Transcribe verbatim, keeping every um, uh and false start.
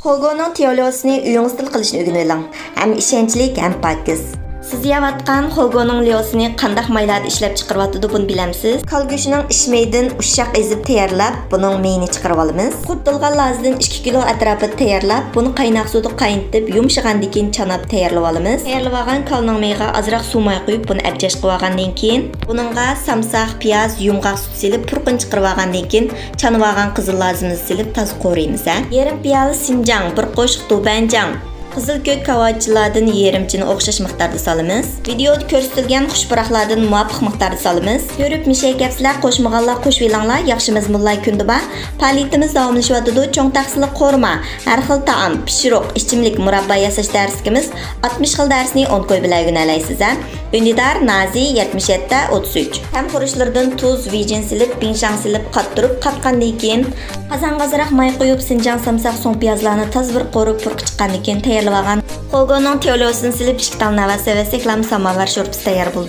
خولگونىڭ تياۋليوسىنى ئۆيىڭىزدىلا قىلىشنى ئۆگىنىۋېلىڭ. ھەم ئىشەنچلىك، ھەم پاكىز. سىز يەۋاتقان خولگونىڭ ليوسىنى قانداق مايلاردا ئىشلەپ چىقىرىۋاتىدۇ، بۇنى بىلەمسىز؟ كالا گۆشىنىڭ ئىچ مېيىدىن ئۇششاق ئېزىپ تەييارلاپ، بۇنىڭ مېيىنى چىقىرىۋالىمىز. قۇرۇتۇلغان لازىدىن ئىككى كىلو ئەتراپىدا تەييارلاپ، بۇنى قايناق سۇدا قاينىتىپ، يۇمشىغاندىن كېيىن چاناپ تەييارلىۋالىمىز. تەييارلىۋالغان كالىنىڭ مېيىغا ئازراق سۇ ماي قۇيۇپ، بۇنى ئەبجەش قىلىۋالغاندىن كېيىن، بۇنىڭغا سامساق، پىياز، يۇمغاق سۈت سېلىپ، پۇرىقىنى چىقىرىۋالغاندىن كېيىن، چانىۋالغان قىزىل لازىمىزنى سېلىپ، تازا قورۇيمىز، ھە. يېرىم پىيالە سىنجاڭ، بىر قوشۇق دۇبەنجاڭ، قىزىل كۆك كاۋاچىلاردىن يېرىمچىنى ئوخشاش مىقداردا سالىمىز. ۋىدېئودا كۆرسىتىلگەن خۇش پۇراقلاردىن مۇۋاپىق مىقداردا سالىمىز. كۆرۈپ مىشەي كەپسىلەر، قوشمىغانلار قوشۇۋېلىڭلار، ياخشى مەزمۇنلار كۈندە بار. پائالىيىتىمىز داۋاملىشىۋاتىدۇ. چوڭ تەخسىلىك قورۇما، ھەر خىل تائام، پىشۇرۇق، ئىچىملىك، مۇراببا ياساش دەرسلىكىمىز، ئاتمىش خىل دەرسنى ئون كوي بىلەن ئۆگىنەلەيسىز، ھە. ئۈندىدار، نازى، يەتمىش يەتتە، ئوتتۇز ئۈچ. تەم خۇرۇچلىرىدىن تۇز، ۋىجىن سېلىپ، بىڭشاڭ سېلىپ، قاتتۇرۇپ، قاتقاندىن كېيىن، قازانغا ئازراق ماي قۇيۇپ، سىنجاڭ سامساق، سوڭ پىيازلارنى تازا بىر قورۇپ، پۇرىقى چىققاندىن كېيىن تەييارلىۋالغان خولگونىڭ تياۋليوسىنى سېلىپ، ئىككى تال ناۋا سېۋەتسەكلام ساماۋار شورپىسى تەييار بولىدۇ.